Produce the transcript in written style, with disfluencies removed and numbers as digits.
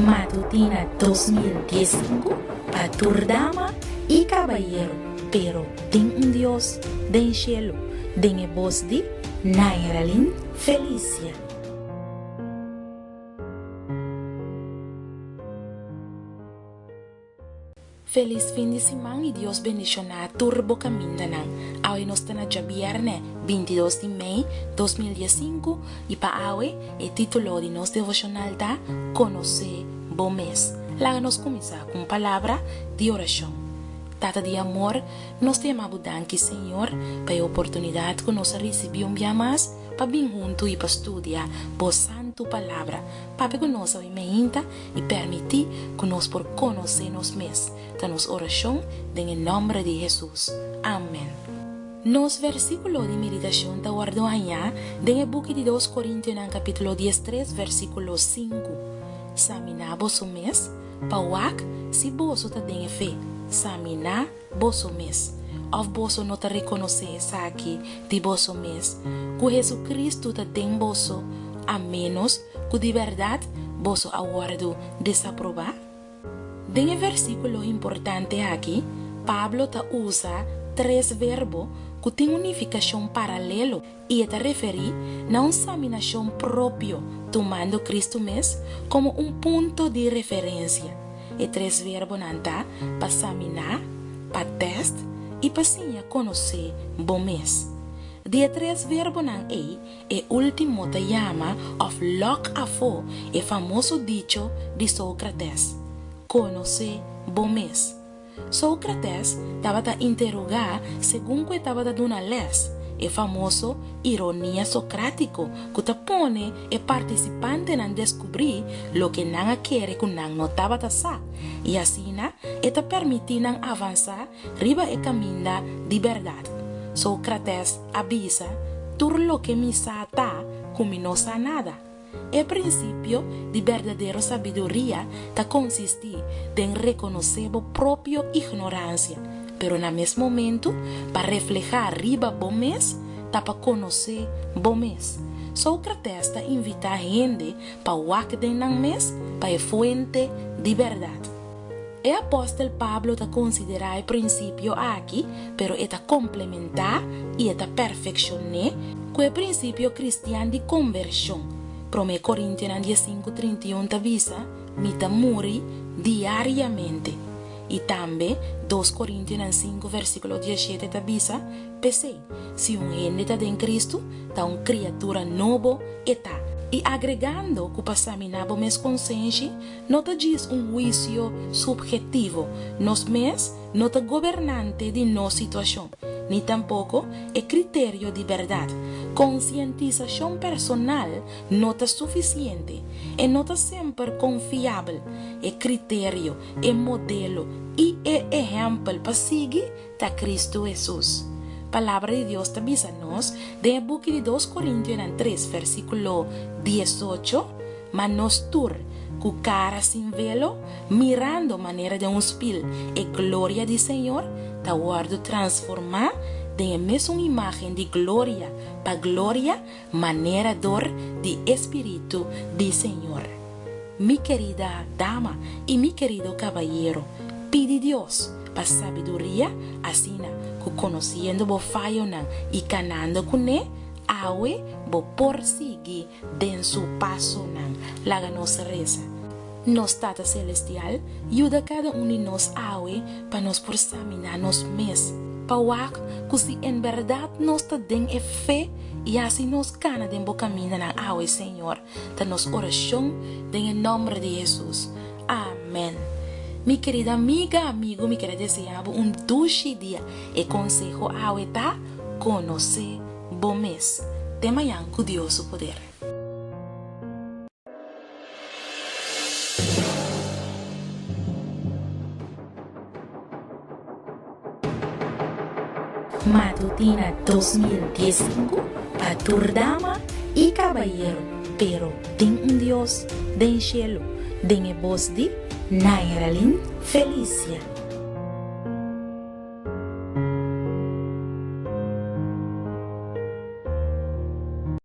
Matutina 2015 pa tur dama y cabayero, pero tin un Dios den cielo, den e bos di Nairalyn Felicia. Felis fin di siman y Dios bendiciona tur bo camindanan. Awe nos ta na djabierne 22 di mei 2015 y pa awe e titulo di nos devocional ta Conoce bo mes. Laga nos cuminsa cu un palabra di oracion. Tata di amor, nos ta yama bo danki Señor pa e oportunidad cu nos a ricibi un bia mas pa bin hunto y pa studia bo santo palabra. Papia cu nos awe meinta i permití ku nos por konosé nos mes, ta nos orashon den e nòmber di Hesus. Amen. Nos versíkulo di meditashon ta wòrdu hañá den e buki di Dos Korintionan kapítulo diestres versíkulo sinku, Saminá boso mes pa wak si boso ta den e fe, saminá boso mes. Òf boso no ta rekonosé esaki di boso mes, ku Hesukristu ta den boso, a ménos ku di bèrdat boso a wòrdu desaprobá? Den e versíkulo importante aki, Pablo ta usa tres verbo ku tin un nifikashon paralelo i e ta referí na un saminashon propio tumando Kristu mes komo un punto di referensia. E tres verbonan ta pa saminá, pa tèst i pa siña konosé bo mes. Di e tres verbonan ei, e último ta yama òf lòk afó e famoso dicho di Sócrates, Konosé bo mes. Sócrates tabata interogá segun ku e tabata duna lès, e famoso ironia socrátiko ku ta pone e partisipantenan deskubrí loke nan a kere ku nan no tabata sa, i asina e ta permití nan avansá riba e kaminda di bèrdat. Sócrates a bisa, Tur loke mi sa ta ku mi no sa nada. E prinsipio di berdadero sabiduria ta konsistí den rekonosé bo propio ignoransia, pero na mes momentu pa reflehá riba bo mes ta pa konosé bo mes. Sócrates ta invitá hende pa wak den nan mes pa e fuente di bèrdat. E apòstel Pablo ta konsiderá e prinsipio aki, pero e ta komplementá i e ta perfekshon'é ku e prinsipio kristian di kombershon. Promé Korintionan diesinku 31 ta bisa, Mi ta muri diariamente. I tambe Dos Korintionan sinku versíkulo dieshete ta bisa, P'esei, si un hende ta den Kristu, ta un kriatura nobo e ta. I agregando ku pa saminá bo mes konsenshi, No ta djis un huisio subhetivo, nos mes no ta gobernante di nos situashon, ni tampoko e kriterio di bèrdat. Konsientisashon personal no ta sufisiente, e no ta semper konfiabel. E kriterio, e modelo i e ehèmpel pa sigui ta Kristu Hesus. Palabra di Dios ta bisa nos den e buki di Dos Korintionan tres versíkulo diesocho, Ma nos tur, ku kara sin velo, mirando manera den un spil e gloria di Señor, ta wòrdu transformá den e mesun imágen di gloria pa gloria, manera dor di e Spiritu di Señor. Mi kerida dama i mi kerido kabayero, pidi Dios pa sabiduria asina ku konosiendo bo fayonan i kanando kuné, awe bo por sigui den su pasonan. Laga nos resa. Nos Tata Celestial, yuda kada un di nos awe pa nos por saminá nos mes, pa wak ku si en bèrdat nos ta den e fe i hasi nos kana den bo kamindanan awe, Señor. Ta nos orashon den e nòmber di Hesus. Amèn. Mi kerida amiga, amigu, mi kere deseá bo un dushi dia. E konseho awe ta, Konosé bo mes. Te mañan ku Dios su poder. Matutina 2015 pa tur dama i kabayero, pero tin un Dios den shelu, den e bos di Nairalyn Felicia.